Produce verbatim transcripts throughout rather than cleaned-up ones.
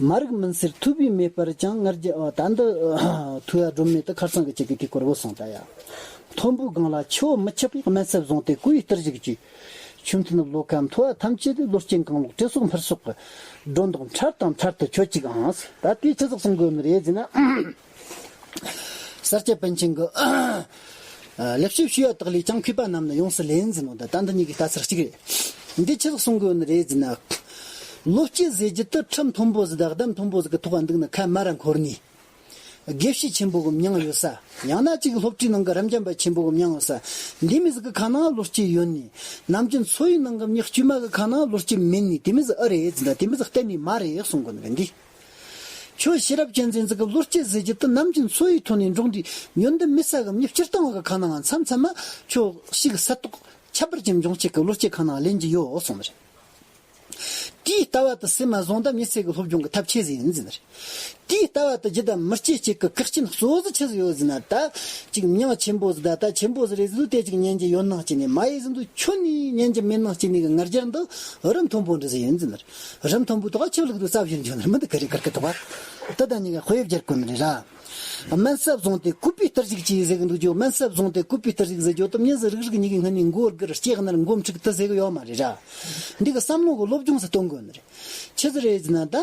མ་རིག་མུན་སེལ་ཐུབ་པས་མེད་པར་ཀྱང་། ང་རྒྱལ་ཨ། ད་འདི་ཐུ་ཡ་སྒྲོན་མེ་དུ་ཁར་སང་གི་ཅིག་གི་དུས་སྐོར་བུད་སོང་ད་ཡ། མཐོན་པོའི་སྒང་ལ་ཆུ་བོ་མི་ཆགས་པའི། དམན་ཟབ་བཟུང་སྟེ་བཀོལ་བའི་གཏེར་ཞིག་ཅིག། ཆུ་མཐུན་བློ་ཁ་མཐོ་བ་ཐམས་ཅད་དུ། བློ་སྐྱེད་གང་བླུགས་བྲེ་སོགས་འཕུར་སོགས་ཀྱི། སྒྲོ་འདོགས་འཕྲལ་དང་འཕྲལ་དུ་ཆོད་ཅིག་ཨང་། ད་དེ་ཆི་ཟིག་གསུང་གི་ཡོད་ནི་རེད་ཟེར་ན། ས་སྐྱ་པཎ་ཆེན་གྱི་ལེགས་བཤད་བྱིས་པ་དག་ལས་ཀྱང་། མཁས་པ་རྣམས་ནི་ཡོངས་སུ་ལེན་ཟེར་ནོ། ད་ད་འདི་གཉིས་ཀྱི་ལྟ་ཚུལ་གཅིག་རེད། འདི་ཆི་ཟིག་གསུང་གི་ཡོད་ནི་རེད་ཟེར་ན། བློ་སྐྱེད་ཟེར་རྒྱུ་དེ་ཁྲི་མཐོན་པོ་ཟིག་དང་གདན་མཐོན་པོ་ཟིག་གི་ཐོག་འདུག་ན་ཁ་མར་ར་འཁོར་ནི། དགེ་བཤེས་ཆེན་པོ་གི་མྱིང་ཡོད་ས། ཡང་ན་ཅིག་སློབ་གྲྭའི་ནང་གི་རབ་འབྱམས་པ་ཆེན་པོ་གི་མྱིང་ཡོད་ས། འདི་མོ་ཟིག་གི་ཁ་ནང་བློ་སྐྱེད་ཡོད་ནི། ནམ་རྒྱུན་འཚོ་བའི་ནང་གི་མྱི་དཀྱུས་མ་གི་ཁ་ནང་བློ་སྐྱེད་མེད་ནི། དེ་མོ་ཟིག་ཨེ་རེད་ཟེར་ན། དེ་མོ་ཟིག་གཏན་ནས་མ་རེད་གསུང་གི་ནི་རེད་འདི། ཁྱོད་ཤེས་རབ་ཅན་ཟེར་ཟིག་གི་བློ་སྐྱེད་ཟེར་རྒྱུ་དེ་ནམ་རྒྱུན་འཚོ་བའི་ཐོག་ནས་འགྲོ་འདི་ཉོན་འདི་མེད་ས་གི་མྱི་སྤྱིར་བཏང་བ་གི་ཁ་ནང་མཚམས་མཚམས་མ་ཁྱོད་ཞིག་གི་ས་རྟོགས་ཁྱད་པར་ཅན་འབྱུང་བྱེད་ཀྱི་བློ་སྐྱེད་ཁ་ནང་ལེན་གྱི་ཡོད་གསུངས་རེད། དེའི་ལྟ་བ་དེ་སེམས་མ་བཟུང་ད་མྱི་ཚེ་གི་སློབ་སྦྱོང་གི་ཐབས་ཆེ་ཟིག་ཡིན་ཟེར་ནི་རེད། དེའི་ལྟ་བ་དེ་རྒྱུད་དང་མི་སྐྱེ་གཅིག་གི་གེགས་རྐྱེན་གཙོ་བོ་ཆི་ཟིག་ཡོད་ཟེར་ན། ད་ཅིག་མྱིང་ཆེན་པོ་ཟིག་ད་ད་ཆེན་པོ་ཟིག་རེད་ཟེར་དུས་དེ་ཅིག་ཉན་རྒྱུ་ཡོད་ནང་སྐྱེ་ནས། མ་ཡེ་ཟེར་དུས་ཁྱོན་ནས་ཉན་རྒྱུ་མེད་ནང་སྐྱེ་ནས་གི་ང་རྒྱལ་འདི་རི་མཐོན་པོ་འདྲ་ཟིག་ཡིན་ཟེར་ནི་རེད། རི་མཐོན་པོའི་ཐོག་ཆུ་བླུགས་དུས་རྩ་བཞིན་འཇོག་ནི་མི་འདུག་གི་རེད། ཀར་ཀི་ཐོག་ད་ད་ཉིན་གི་དཔེ་སྦྱར་དགོས་ནི་རེད་ར། དམན་ས་བཟུང་སྟེ་བཀོད་པའི་གཏེར་ཞིག་ཅེས་ཟེར་གི་འདུག་རྒྱུ། དམན་ས་བཟུང་སྟེ་བཀོད་པའི་གཏེར་ཞིག་ཟེར་རྒྱུ་དེ་མྱི་ཟིག་རིག་རིག་ཉིད་ཀྱི་སྔུན་ནས་མགོ་སྒུར་ལྕེ་གནར་མགོ་འཁྲུག་དེ་ཟེར་གི་ཡོད་མ་རེད་ར། འདི་གི་བསམ་བློ་གི་སློབ་སྦྱོང་ཟིག་གཏོང་དགོས་ནི་རེད། ཆི་ཟིག་རེད་ཟེར་ན། ད་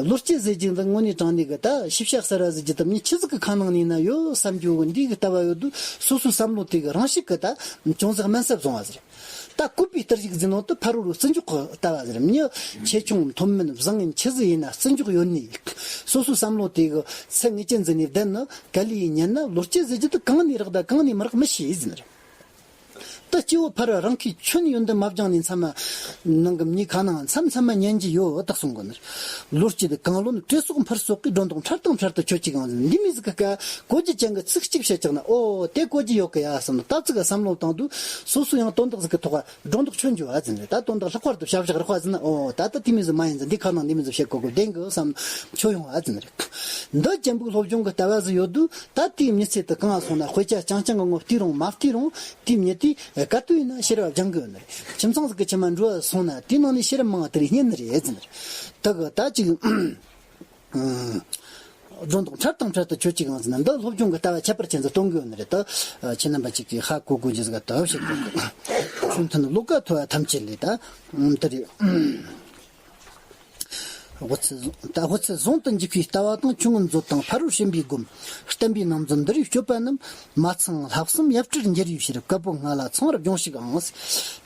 བློ་སྐྱེད་ཟེར་རྒྱུ་འདི་དངོས་གནས་དྲང་གནས་གི་ད་ཤེས་བྱ་གསར་བ་ཟེར་རྒྱུ་དེ་མྱི་ཆི་ཟིག་གི་ཁ་ནང་ནས་ན་ཡོད་བསམ་རྒྱུ་གི་འདི་གི་ལྟ་བ་ཡོད་དུས། སོ་སོའི་བསམ་བློ་དེ་གི་རང་ཤུགས་གི་ད་ཅུང་ཟད་དམན་ས་བཟུང་བ་ཟེར། ད་བཀོད་པའི་གཏེར་ཞིག་ཟེར་ནོ་དེ་ཕ་རོལ་བརྩི་འཇོག་གི་ལྟ་བ་ཟེར། མྱི་ཆེ་ཆུང་མཐོ་དམན་བཟང་ངན་ཆི་ཟིག་ཡིན་ན་བརྩི་འཇོག་ཡོད་ནི། སོ་སོའི་བསམ་བློ་དེ་གི་ཚད་ངེས་ཅན་ཟིག་ནས་ལྡན་ནི་ག་ལེ་ཡིན་ཉན་ན། བློ་སྐྱེད་ཟེར་རྒྱུ་དེ་གང་ནས་རག་ད་གང་ནས་མི་རག་མི་ཤེས་ཟེར་ནི་རེད། ད་སྐྱེ་བོ་ཕ་རོལ་རང་གིས་ཁྱོན་ཡོན་ཏན་མ་སྦྱངས་ནས་མཚམས་མ་ནང་གི་མྱི་ཁ་ནང་མཚམས་མཚམས་མ་ཉན་གྱི་ཡོད་དག་གསུང་གི་ནི། བློ་སྐྱེད་དེ་གང་བློ་ནི་བྲེ་སོགས་འཕུར་སོགས་ཀྱིས། སྒྲོ་འདོགས་འཕྲལ་དང་འཕྲལ་དུ་ཆོད་ཅིག་ཨང་ཟེར། འདི་མོ་ཟིག་གི་སྐད་གོ་རྒྱུ་ཅན་གི་ཚིག་གཅིག་བཤད་ཀྱང་ན། ཨོ་དེ་གོ་རྒྱུ་ཡོད་གི་ཡ་བསམ་ནི། ད་ཚིག་ག་བསམ་བློ་བཏང་དུས་སོ་སོ་ཡང་དོན་དག་ཟིག་གི་ཐོག་སྒྲོ་འདོགས་ཆོད་འགྱོ་བ་ཟེར་ནི་རེད། ད་དོན་དག་ལྷག་པར་དུ་བྱ་བཞག་རག་པ་ཟེར་ན། ཨོ་ད་ལྟ་དེ་མོ་ཟིག་མ་ཡིན་ཟེར། འདི་ཁ་ནང་འདི་མོ་ཟིག་བཤད་གོ་གི་བདེན་གི་བསམ་ཆོད་ཡོང་བ་ཟེར་ནི་རེད། འདི་ཅན་པོའི་སློབ་སྦྱོང་གི་ལྟ་བ་ཟིག་ཡོད་དུས། ད་དེའི་མྱི་ཚེ་དེ་གང་ང་སོང་ན། དཔེ་ཆ་རྐྱང་རྐྱང་གི་ངོ་བལྟས་རུང་མ་བལྟས་རུང་དེའི་མྱི་དེས་ག་དུས་ཡིན་ན་ཤེས་རབ་སྦྱང་གི་ཡོད་ནི་རེད། ཁྱིམ་ཚང་ཟིག་གི་ཁྱིམ་མ་འགྲོ་བ་སོང་ན་དེའི་ནང་ནས་ཤེས་རབ་མང་བ་དེ་རིགས་རྙེད་ནི་རེད་ཟེར་ནི་རེད། ད་གི་ད་ཅིག་སྒྲོ་འདོགས་འཕྲལ་དང་འཕྲལ་དུ་ཆོད་ཅིག་ཨང་ཟེར་ན། འདི་སློབ་སྦྱོང་གི་ལྟ་བ་ཁྱད་པར་ཅན་ཟིག་གཏོང་གི་ཡོད་ནི་རེད། ད་ཁྱེད་རྣམ་པ་ཅིག་གིས་ཧ་གོ་དགོས་རྒྱུ་ཟིག་ག་ད་བཤད་དགོས་གི། ཆུ་མཐུན་བློ་ཁ་མཐོ་བ་ཐམས་ཅད་ལས། ད་འདི་རེད། དབུ་ཚད་བཟུང་ད་དབུ་ཚད་ཟུང་དུ་འཇུག་པའི་ལྟ་བ་དང་། ཆུང་ངུ་མཛོད་དང་ཕ་རོལ་ཕྱིན་པའི་སྒོམ། བསྟན་པའི་ནང་འཛུལ་འདི་རུའི་སྤྱོད་པ་རྣམས། མ་ཚང་བསླབ་གསུམ་ཡབ་སྲས་འགྱུར་བའི་ཕྱིར། བཀའ་པོད་ལྔ་ལ་ཚང་བར་སྦྱོངས་ཤིག་ཨང་།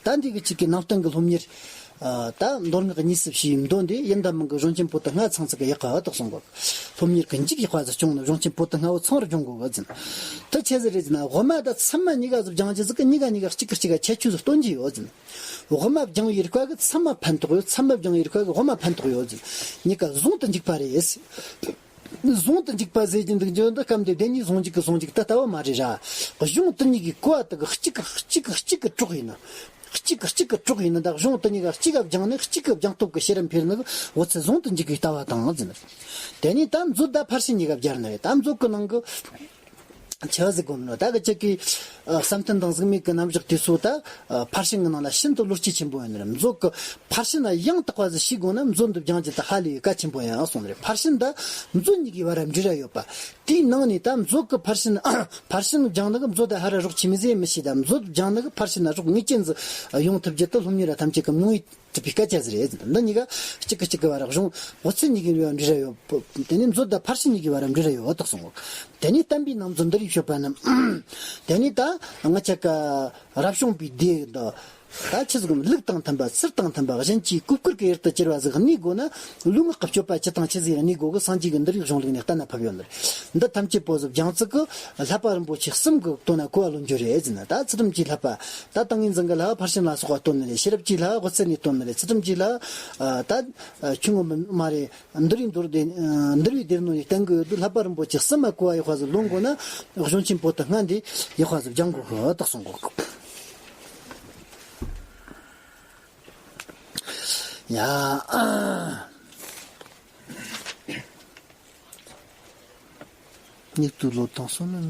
ད་འདི་གི་གཅིག་གི་ནང་བསྟན་གི་སློབ་གཉེར། ད་མདོ་སྔགས་གཉིས་སུ་ཕྱེ་བའི་མདོ་འདི་ཡིན་ད་མིན་གི་གཞུང་ཆེན་པོ་ཏི་ལྔ་ཚང་ཚིག་གི་ཡག་པ་དག་གསུང་གོ། སློབ་གཉེར་གི་མཇུག་ཡག་པ་ཟིག་སྐྱོང་ན་གཞུང་ཆེན་པོ་ཏི་ལྔ་བོ་ཚང་བར་སྦྱོང་དགོས་གི་ཟེར། ད་ཆི་ཟིག་རེད་ཟེར་ན། དབུ་མ་ད་ཚད་མ་གཉིས་ཀ་ཟིག་སྦྱང་རྒྱུ་ཟིག་གི་གཉིས་ཀ་གཉིས་ཀ་གཅིག་གི་གཅིག་ག་ཁྱད་ཆོས་ཟིག་སྟོན་གྱི་ཡོད་ཟེར། དབུ་མ་སྦྱང་བའི་རིགས་པ་གི་ཚད་མ་ཕན་ཐོགས་ཡོད། ཚད་མ་སྦྱང་བའི་རིགས་པ་གི་དབུ་མ་ཕན་ཐོགས་ཡོད་ཟེར། གཉིས་ཀ་ཟུང་དུ་འཇུག་པ་རེད་ཟེར། ཟུང་དུ་འཇུག་པ་ཟེར་གྱི་འདུག་རྒྱུ་འདི་སྐབས་འདི་བདེན་གཉིས་ཟུང་འཇུག་གི་ཟུང་འཇུག་ད་ལྟ་བ་མ་རེད་ར། གཞུང་དེ་གཉིས་ཀྱི་གོ་བ་དག་གཅིག་གི་གཅིག་གི་གཅིག་གི་གྲོགས་ཡིན་ན། གཅིག་གི་གཅིག་གི་གྲོགས་ཡིན་ན། ད་གཞུང་དེ་གཉིས་ཀ་གཅིག་ག་སྦྱངས་ནས་གཅིག་གི་སྦྱངས་སྟོབས་ཀྱི་ཤེས་རབ་འཕེལ་ནི་གི་འོ་ཚད་ཟུང་དུ་འཇུག་གི་ལྟ་བ་དང་ཟེར་ནི། དེ་ནས་ད་མཛོད་དང་ཕར་ཕྱིན་གཉིས་ཀ་སྦྱར་ནི་རེད། ད་མཛོད་ཀྱི་ནང་གི་ཆི་ཟིག་གོ་ནོ། ད་གི་ཅིག་གི་ཨ་བསམ་གཏན་དང་གཟུགས་མེད་ཀྱི་རྣམ་གཞག་དེ་ཚོ་ད་ཨ་ཕར་ཕྱིན་གྱི་ནང་ལ་ཤིན་ཏུ་བློ་སྐྱེད་ཆེན་པོ་ཡོད་ནི་རེད། མཛོད་ཀྱི་ཕར་ཕྱིན་ལ་ཡང་དག་པ་ཟིག་ཤེས་དགོས་ན་མཛོད་འདི་སྦྱང་རྒྱུ་དེ་ཧ་ལས་གལ་ཆེན་པོ་ཡིན་གསུངས་ནི་རེད། ཕར་ཕྱིན་དང་མཛོད་གཉིས་ཀྱི་བར་ར་འབྲེལ་བ་ཡོད་པ། དེའི་ནང་ནས་ད་མཛོད་ཀྱི་ཕར་ཕྱིན། ཕར་ཕྱིན་སྦྱང་ནི་གི་མཛོད་དེ་ཧར་ར་རོགས་ཆེ་མི་ཟེར་མི་ཤེས། ད་མཛོད་སྦྱང་ནི་གི་ཕར་ཕྱིན་ན་རོགས་ངེས་ཅན་ཟིག་ཡོང་ཐུབ་རྒྱུ་དེ་སློབ་གཉེར་བ་ཐམས་ཅད་ཀྱི་མྱོང་བའི་གྲུབ་པའི་སྐད་ཆ་ཟིག་རེད། འདི་གཉིས་ཀ་གཅིག་གི་གཅིག་གི་བར་ར་གཞུང་འོ་ཚད་གཉིས་ཀྱི་འབྲེལ་བ་འབྲེལ་བ་ཡོད། དེ་ནས་མཛོད་དང་ཕར་ཕྱིན་གཉིས་ཀྱི་བར་ར་འབྲེལ་བ་ཡོད་དག་གསུང་གོ། དེ་ནས་བསྟན་པའི་ནང་འཛུལ་འདི་རུའི་སྤྱོད་པ་རྣམས། དེ་ནས་ད་ང་ཅག་གི་རབ་བྱུང་པའི་སྡེ་འདི། ད་ཆི་ཟིག་གོ། ལུགས་དང་མཐུན་པ་ཚུལ་དང་མཐུན་པ་གཞན་གྱི་གོས་བཀུར་གྱི་ཡུལ་དུ་གྱུར་བ་ཟིག་གནས་དགོས་ན། ལུས་ངག་གི་སྤྱོད་པ་ཇི་དང་ཇི་ཟིག་གནས་དགོས་གི་སངས་རྒྱས་ཀྱི་འདུལ་བའི་གཞུང་ལུགས་ནས་བསྟན་ན་ཕབ་ཡོད་ནི་རེད། འདི་ཐམས་ཅད་པོ་ཟིག་སྦྱང་ཚིག་གི་བསླབ་པ་རིན་པོ་ཆེ་གསུམ་གྱི་དོན་ན་གོ་བ་ལོན་རྒྱུ་རེད་ཟེར་ན། ད་ཚུལ་ཁྲིམས་ཀྱི་བསླབ་པ། ད་ཏིང་ངེ་འཛིན་གྱི་བསླབ་པ་ཕར་ཕྱིན་ལ་སོགས་པ་སྟོན་ནི་རེད། ཤེས་རབ་ཀྱི་བསླབ་པ་དབུ་ཚད་ནས་སྟོན་ནི་རེད། ཚུལ་ཁྲིམས་ཀྱི་བསླབ་པ་ད་ཆུང་ངུ་མ་རེད། འདུལ་བའི་མདོ་སྡེ། འདུལ་བའི་སྡེ་སྣོད་ནས་བསྟན་གྱི་ཡོད་དུས་བསླབ་པ་རིན་པོ་ཆེ་གསུམ་མ་གོ་བ་ཡག་པ་ཟིག་ལོན་དགོས་ན་གཞུང་ཆེན་པོ་ཏི་ལྔ་འདི་ཡག་པ་ཟིག་སྦྱང་དགོས་གི་དག་གསུང་གོ། ཡ། སྙིགས་དུས་ལོ་དང་སོང་ན།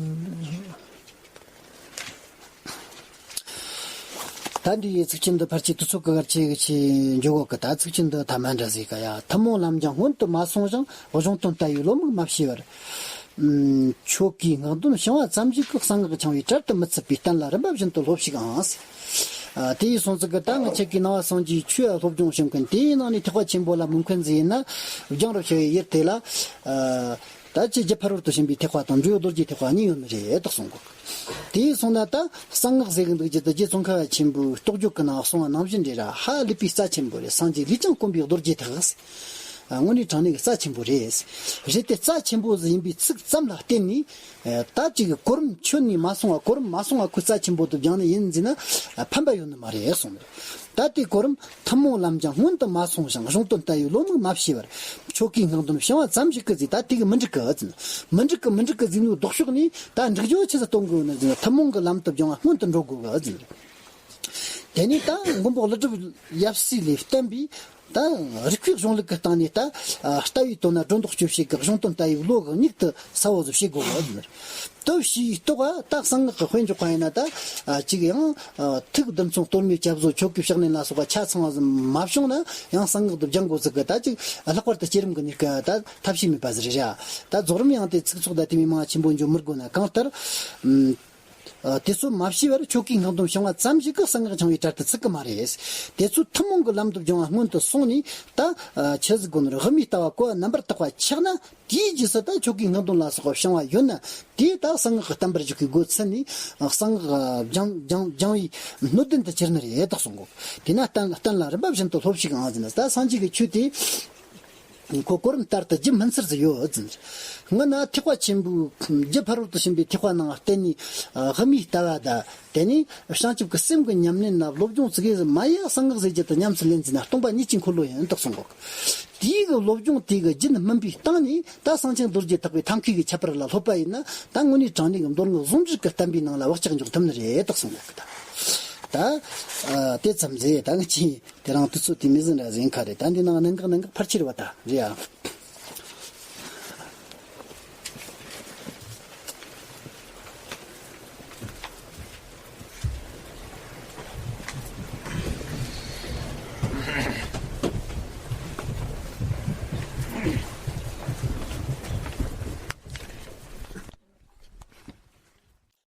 ད་འདིའི་ཚིགས་བཅད་འདི་ཕལ་ཆེར་དུས་ཚོད་ཀྱི་བར་ཆད་ཀྱི་ཆེད་འཇོག་གོ་གི། ད་ཚིགས་བཅད་འདི་ཐ་མ་འདྲ་ཟིག་ག་ཡ། ཐུན་མོང་ལམ་སྦྱངས་སྔོན་དུ་མ་སོང་ཞིང་། གཞུང་དོན་ལྟ་བའི་བློ་མིག་མ་ཕྱེ་བར། ཨུམ། ཆོ་གའི་སྔགས་འདོན་བྱུང་བ་ཙམ་ཞིག་གིས། གསང་སྔགས་འཆང་བའི་གྲལ་དུ་མི་ཚུད་པས། གཏན་ལ་རིམ་པ་བཞིན་དུ་སློབས་ཤིག་ཨང་། ཨ། དེ་ཡིས་སོང་ཙིག་གི། ད་ང་ཆོ་གིས་ནང་པ་སངས་རྒྱས་ཆོས་ལ་སློབ་སྦྱོང་བྱུང་མཁན། དེའི་ནང་ནས་ཐེག་པ་ཆེན་པོ་ལ་མོས་མཁན་ཟིག་ཡིན་ན། སྦྱང་རབས་བྱ་བའི་ཡུལ་དེ་ལ། ཨ། ད་ཅི་རྒྱུ་ཕ་རོལ་ཏུ་ཕྱིན་པའི་ཐེག་པ་དང་འབྲས་བུ་རྡོ་རྗེ་ཐེག་པ་གཉིས་ཡོད་ནི་རེད་དག་གསུང་གོ། དེ་ཡིན་སོང་ན་ད་གསང་སྔགས་ཟེར་གི་འདུག་རྒྱུ་དེ་རྗེ་ཙོང་ཁ་པ་ཆེན་པོའི་རྟོགས་བརྗོད་ཀྱི་ནང་གསུངས་པ་ནང་བཞིན་རེད་ར། ཧ་ལས་པའི་རྩ་ཆེན་པོ་རེད། སངས་རྒྱས་ལས་ཀྱང་དཀོན་པའི་རྡོ་རྗེ་ཐེག་དངོས་གནས་དྲང་གནས་ཀྱི་རྩ་ཆེན་པོ་རེད། རེད་དེ་རྩ་ཆེན་པོ་ཟིག་ཡིན་པའི་ཚིག་ཙམ་ལ་བརྟེན་ནས། ད་ཅིག་གོ་རིམ་ཁྱོན་ནས་མ་སོང་བ། གོ་རིམ་མ་སོང་བ་ཁོས་རྩ་ཆེན་པོ་དུ་སྦྱངས་ནས་ཡིན་ཟིན་ན་ཕན་པ་ཡོད་ནི་མ་རེད་གསུངས་ནས། ད་ལྟའི་གོ་རིམ་ཐུན་མོང་ལམ་སྦྱངས་སྔོན་དུ་མ་སོང་ཞིང་། གཞུང་དོན་ལྟ་བའི་བློ་མིག་མ་ཕྱེ་བར། ཆོ་གའི་སྔགས་འདོན་བྱུང་བ་ཙམ་ཞིག་གིས་ཟེར། ད་དེ་གིས་མི་འགྲིག་གི་ཟེར། མི་འགྲིག་གི་མི་འགྲིག་གི་ཟེར་ནོའི་ལྡོག་ཕྱོགས་ནས་ད་འགྲིག་རྒྱུ་ཆི་ཟིག་སྟོན་དགོས་ནི་ཟེར། ཐུན་མོང་གི་ལམ་དུ་སྦྱང་བ་སྔོན་དུ་འགྲོ་དགོས་གི་ཟེར། དེ་ནས་ད་མགོན་པོ་ཀླུ་སྒྲུབ་ཡབ་སྲས་ལས་བསྟན་པའི་ད་རིགས་པའི་གཞུང་ལུགས་ཀྱི་སྟེང་ནས་ད་ལྟ་བའི་དོན་ན་སྒྲོ་འདོགས་གཅོད་བྱེད་ཀྱི་གཞུང་དོན་ལྟ་བའི་བློ་གི་མྱིག་དེ་གསལ་བོ་ཟིག་བྱེད་དགོས་གི་ཟེར། དེ་བྱས་ཐོག་ད་གསང་སྔགས་ཀྱི་དཔེ་འཇོག་པ་ཡིན་ན། ད་ཅིག་ཡང་ཐུགས་བདུན་མཚུངས་གཏོར་མའི་སྐྱབས་སུ་མཆི། ཆོ་གའི་ཕྱག་ལེན་ལ་སོགས་པ་ཆ་ཚང་བ་ཟིག་མ་བྱུང་ན་ཡང་གསང་སྔགས་དེ་སྦྱང་དགོས་ཟིག་གི། ད་ཅིག་ལྷག་པར་དུ་བསྐྱེད་རིམ་གྱི་གནས་སྐབས་ད་ཐབས་ཤེས་མེད་པ་ཟིག་རེད་ར། ད་རྫོགས་རིམ་ཡང་དེ་ཚིག་ཚོགས་ད་དེ་མི་མང་ཆེན་པོ་འཇོག་མི་དགོས་ན། གང་ལྟར། ཨ། དེ་ཚོ་མ་ཕྱེ་བར་ཆོ་གའི་སྔགས་འདོན་བྱུང་བ་ཙམ་ཞིག་གིས་གསང་སྔགས་འཆང་བའི་གྲལ་དུ་ཚུད་གི་མ་རེད། དེ་ཚོ་ཐུན་མོང་གི་ལམ་དུ་སྦྱོང་བ་སྔོན་དུ་སོང་ནས། ད་ཆི་ཟིག་དགོས་ནི་རེད། དབུ་མའི་ལྟ་བ་གོ་བ་རྣམ་པར་དག་པ་ཆགས་ན། དེའི་རྗེས་སུ་ད་ཆོ་གའི་སྔགས་འདོན་ལ་སོགས་པ་བྱུང་བ་ཡོད་ན། དེས་ད་གསང་སྔགས་ཀྱི་བསྟན་པར་འཇུག་གི་སྒོ་ཚུད་ནས། གསང་སྔགས་སྦྱང་སྦྱང་སྦྱང་བའི་སྣོད་ལྡན་དུ་གྱུར་ནི་རེད་དག་གསུང་གོ། དེས་ན་གཏན་གཏན་ལ་རིམ་པ་བཞིན་དུ་སློབས་ཤིག་ཨང་ཟེར་ན། ད་སངས་རྒྱས་ཀྱི་ཆོས་དེ། ཁོ་གོ་རིམ་ལྟར་དུ་རྒྱུན་སྨིན་ཚུལ་ཟིག་ཡོད་ཟེར། སྔོན་ན་ཐེག་པ་ཆེན་པོའི་རྒྱུ་ཕ་རོལ་ཏུ་ཕྱིན་པའི་ཐེག་པ་ནང་བསྟན་ནས་དབུ་མའི་ལྟ་བ་དང་། དེ་ནས་བྱང་ཆུབ་ཀྱི་སེམས་ཀྱི་ཉམས་ལེན་ལ་སློབ་སྦྱོང་ཙིག་གེ་ཟིག་མ་ཡེ་གསང་སྔགས་ཟེར་རྒྱུ་དེ་ཉམས་སུ་ལེན་ཟིན་ན་སྟོང་པ་ཉིད་ཀྱི་འཁོར་ལོ་ཡིན་དག་གསུང་གོ། དེའི་གི་སློབ་སྦྱོང་དེ་གི་རྒྱུན་སྨིན་པའི་སྟེང་ནས་ད་གསང་ཆེན་རྡོ་རྗེ་ཐེག་པའི་ཐབས་མཁས་ཀྱི་ཁྱད་པར་ལ་སློབ་པ་ཡིན་ན། ད་དངོས་གནས་དྲང་གནས་ཀྱི་མདོ་སྔགས་ཟུང་འབྲེལ་གྱི་བསྟན་པའི་ནང་ལ་བག་ཆགས་འཇོག་ཐུབ་ནི་རེད་དག་གསུང་གོ་གི། ད་ད་ཨ་དེ་ཙམ་ཟེར། ད་ངས་ཅི། དེ་རིང་དུས་ཚོད་དེ་མི་ཟིན་ར་ཟིན་ཁ་རེད། ད་འདི་ནང་གནད་འགག་གནད་འགག་ཕལ་ཆེར་བ་ད་རེད་ཨ།